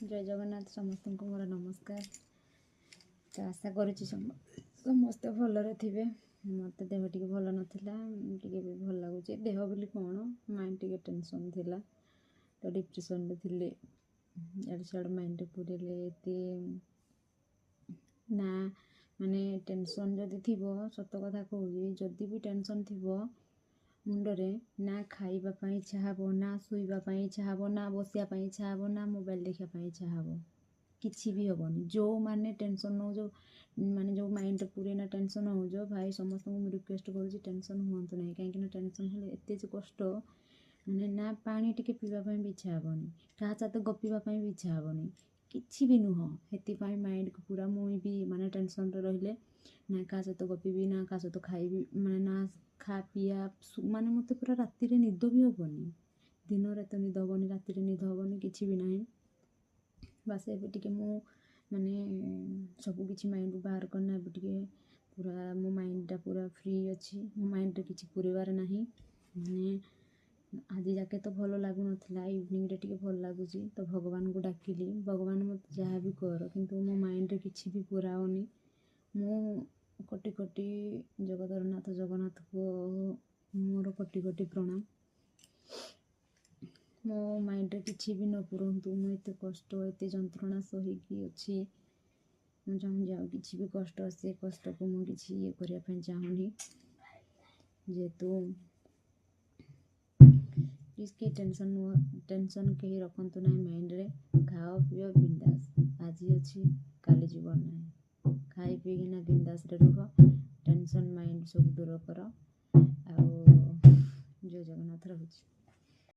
ଜୟ ଜଗନ୍ନାଥ। ସମସ୍ତଙ୍କୁ ମୋର ନମସ୍କାର। ତ ଆଶା କରୁଛି ସମସ୍ତେ ଭଲରେ ଥିବେ। ମୋତେ ଦେହ ଟିକେ ଭଲ ନଥିଲା, ଟିକେ ବି ଭଲ ଲାଗୁଛି। ଦେହ ବୋଲି କ'ଣ, ମାଇଣ୍ଡ ଟିକେ ଟେନସନ୍ ଥିଲା, ତ ଡିପ୍ରେସନ୍ରେ ଥିଲି। ଇଆଡ଼େ ସିଆଡ଼େ ମାଇଣ୍ଡରେ ପୁରେଇଲେ ଏତେ ନା, ମାନେ ଟେନସନ୍ ଯଦି ଥିବ, ସତ କଥା କହୁଛି, ଯଦି ବି ଟେନସନ୍ ଥିବ ମୁଣ୍ଡରେ, ନା ଖାଇବା ପାଇଁ ଇଚ୍ଛା ହେବ, ନା ଶୋଇବା ପାଇଁ ଇଚ୍ଛା ହେବ, ନା ବସିବା ପାଇଁ ଇଚ୍ଛା ହେବ, ନା ମୋବାଇଲ୍ ଦେଖିବା ପାଇଁ ଇଚ୍ଛା ହେବ, କିଛି ବି ହେବନି। ଯେଉଁମାନେ ଟେନସନ୍ ନେଉଛ, ମାନେ ଯେଉଁ ମାଇଣ୍ଡରେ ପୁରେଇନା ଟେନସନ୍ ହେଉଛ, ଭାଇ, ସମସ୍ତଙ୍କୁ ମୁଁ ରିକ୍ୱେଷ୍ଟ କରୁଛି, ଟେନସନ୍ ହୁଅନ୍ତୁ ନାହିଁ। କାହିଁକିନା ଟେନସନ୍ ହେଲେ ଏତେ ଯେ କଷ୍ଟ, ମାନେ ନା ପାଣି ଟିକେ ପିଇବା ପାଇଁ ବି ଇଚ୍ଛା ହେବନି, କାହା ସହିତ ଗପିବା ପାଇଁ ବି ଇଚ୍ଛା ହେବନି, କିଛି ବି ନୁହଁ। ସେଥିପାଇଁ ମାଇଣ୍ଡକୁ ପୁରା, ମୁଁ ବି ମାନେ ଟେନସନ୍ରେ ରହିଲେ ନା କାହା ସହିତ ଗପିବି, ନା କାହା ସହିତ ଖାଇବି, ମାନେ ନା ଖା ପିଆ, ମାନେ ମୋତେ ପୁରା ରାତିରେ ନିଦ ବି ହେବନି। ଦିନରେ ତ ନିଦ ହେବନି, ରାତିରେ ନିଦ ହେବନି, କିଛି ବି ନାହିଁ। ବାସ୍, ଏବେ ଟିକେ ମୁଁ ମାନେ ସବୁ କିଛି ମାଇଣ୍ଡରୁ ବାହାର କରିନା ଏବେ ଟିକେ ପୁରା ମୋ ମାଇଣ୍ଡଟା ପୁରା ଫ୍ରି ଅଛି। ମୋ ମାଇଣ୍ଡରେ କିଛି ପୁରେଇବାର ନାହିଁ। ମାନେ ଆଜି ଯାକେ ତ ଭଲ ଲାଗୁନଥିଲା, ଇଭିନିଂରେ ଟିକେ ଭଲ ଲାଗୁଛି। ତ ଭଗବାନଙ୍କୁ ଡାକିଲି, ଭଗବାନ, ମୋତେ ଯାହା ବି କର, କିନ୍ତୁ ମୋ ମାଇଣ୍ଡରେ କିଛି ବି ପୁରାଅନି। ମୁଁ କୋଟି କୋଟି ଜଗତର ନାଥ ଜଗନ୍ନାଥକୁ ମୋର କୋଟି କୋଟି ପ୍ରଣାମ। ମୋ ମାଇଣ୍ଡରେ କିଛି ବି ନ ପୁରନ୍ତୁ। ମୁଁ ଏତେ କଷ୍ଟ, ଏତେ ଯନ୍ତ୍ରଣା ସହିକି ଅଛି। ମୁଁ ଚାହୁଁଛି ଆଉ କିଛି ବି କଷ୍ଟ, ସେ କଷ୍ଟକୁ ମୁଁ କିଛି ଇଏ କରିବା ପାଇଁ ଚାହୁଁନି। ଯେହେତୁ ପ୍ଲିଜ୍ କେହି ଟେନସନ୍ ନୁହଁ, ଟେନସନ୍ କେହି ରଖନ୍ତୁ ନାହିଁ ମାଇଣ୍ଡରେ। ଖାଅ ପିଅ ବିନ୍ଦାସ। ଆଜି ଅଛି, କାଲି ଜୀବନ ନାହିଁ। ଖାଇ ପିଇକିନା ବିନ୍ଦାସରେ ରୁହ। ଟେନସନ୍ ମାଇଣ୍ଡ ସବୁ ଦୂର କର। ଆଉ ଜୟ ଜଗନ୍ନାଥ। ରହୁଛି।